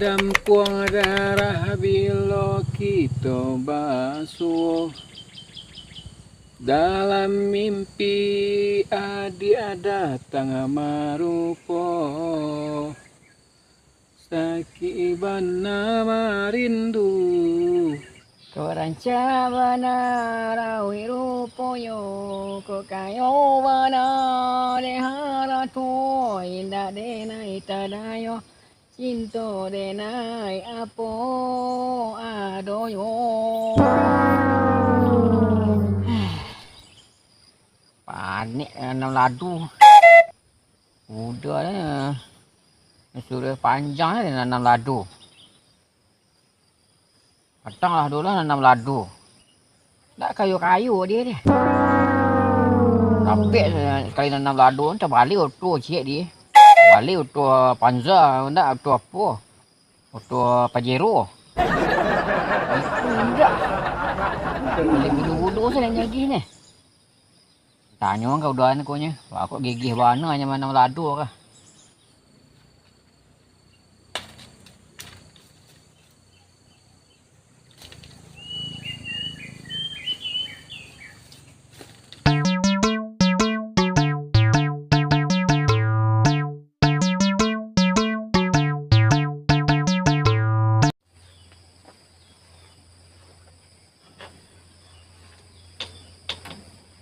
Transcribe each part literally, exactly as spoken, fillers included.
Dampuang darah bilo kito basuo. Dalam mimpi adiak datang marupo. Sakik bana marindu. Kok rancak bana rawik ruponyo, kok kayo bana dek harato, indak denai tadayo, cinto denai apo adonyo. Panek nanam lado. Udah deh. Suruah panjang deh nanam lado. Patang lah dulu lah nanam lado. Ndak kayo-kayo dia deh. Rapek sekali nanam lado, entah balik oto ciek dia. Balik oto Panza, ndak oto apo. Oto Pajero. Itu indak. Balik bulu-bulu sajo lagi ni. Tanyo ka udah ko nyo, wah, kok gigih bana nyo mananam lado kah.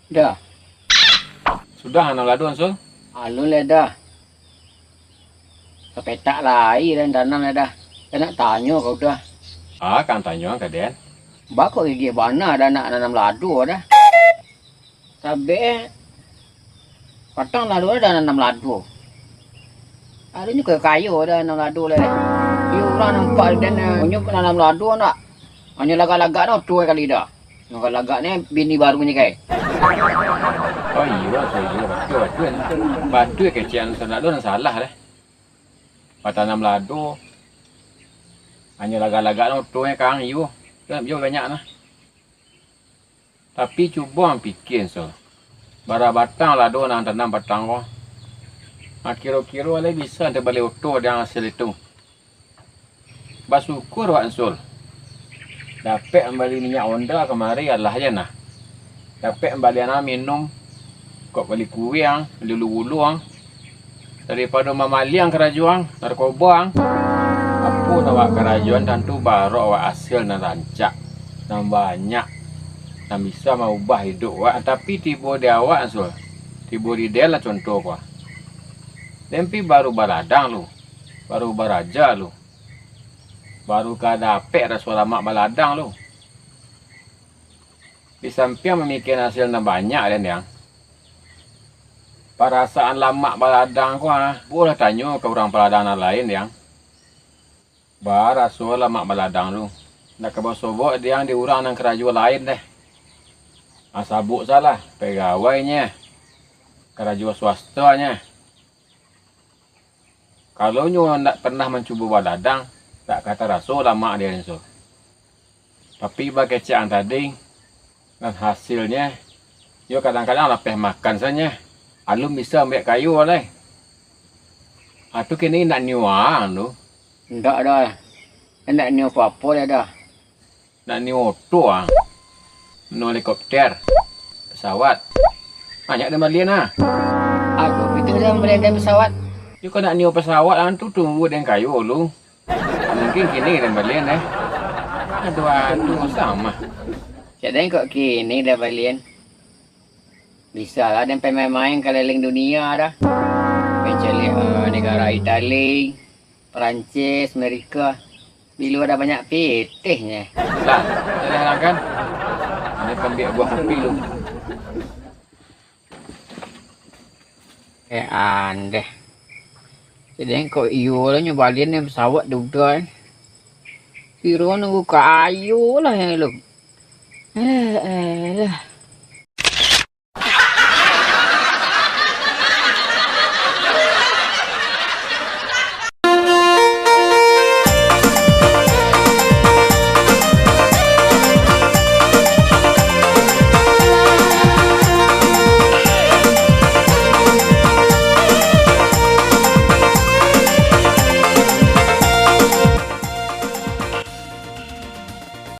Dah. Sudah nanam lado, Sul? Alun lai dah. Sapetak lai dah tanam lai dah. Kan nak tanyo ka udah. Ah, kan tanyo ka den. Baa kok gigih bana dah nak nanam lado dah. Sabek, eh, patang lah dulu dah nanam lado. Ado nyo kayo-kayo dah nanam lado lai. Iyo urang nampak den, eh, nyo nanam lado ndak. Hanyo lagak-lagak no tu kali dah. Lagak-lagak ni bini baru ni kai. Oh iyo, so iyo, batua, batua. Batua kecek anu salah, ado nan salah deh. Batanam lado, hanyo lagak-lagak no tu kang iyo. Tu nak juo banyak nah. Tapi cubo ang pikia, Sul. Bara batang lado nan tanam patang ko. Ah, kiro-kiro lai bisa tabali oto dek ang hasil itu. Basyukur awak, Sul. Dapek mambali minyak Honda kamari, alah je nah. Dapek mambali anak minum, kok bali kuiang, bali ulu-ulu ang. Daripado mamaliang karajo ang, narkoba ang. Apo nan awak karajoan tantu barok awak hasil nan rancak, nan banyak, nan bisa maubah iduik awak. Tapi tibo di awak, Sul, tibo di den lah contoh ko. Den pi baru baladang lu, baru baraja lu, baru ka dapek raso lamak baladang lu. Di sampiang mamikian hasil nan banyak den, Yang, parasaan lamak baladang ko, ah, buliah tanyo ka urang paladang nan lain, Yang. Baraso lamak baladang tu, ndak ka basobok, Yang, di urang nan karajo lain deh. Ah, sabuik salah, pegawai nyo, karajo swasta nyo. Kalau nyo ndak pernah mancubo baladang, ndak ka taraso lamak di den, Sul. Tapi bakecek ang tadi, nan hasilnyo, yo kadang-kadang lapeh makan sajo, alun bisa ambiak kayo lai. Ah, tu kini ndak nio ang tu. Ndak doh. Ndak nio apo-apo doh. Nak nio oto, ah. Nio helikopter, pesawat. Banyak den balian, ah. Aduh, itu den balian den pesawat. Yo, kok nak nio pesawat, ah, tu tunggu den kayo lu. Mungkin kini den balian, eh. Aduh, aduh, samo. Cak den kok kini den balian. Bisa lah den pai main-main kaleliling dunia dah. Pai caliak, eh, negara Itali, Perancis, Amerika. Bilo ado banyak pitihnyo. Lah, jan lah kan. Ini pambiak buah kopi lu. Eh, andeh. Jadi kok iyo lah nyo balian ni pesawat duda, eh. Kiro nunggu kayo lah, eh, lu. Eh, eh, lah.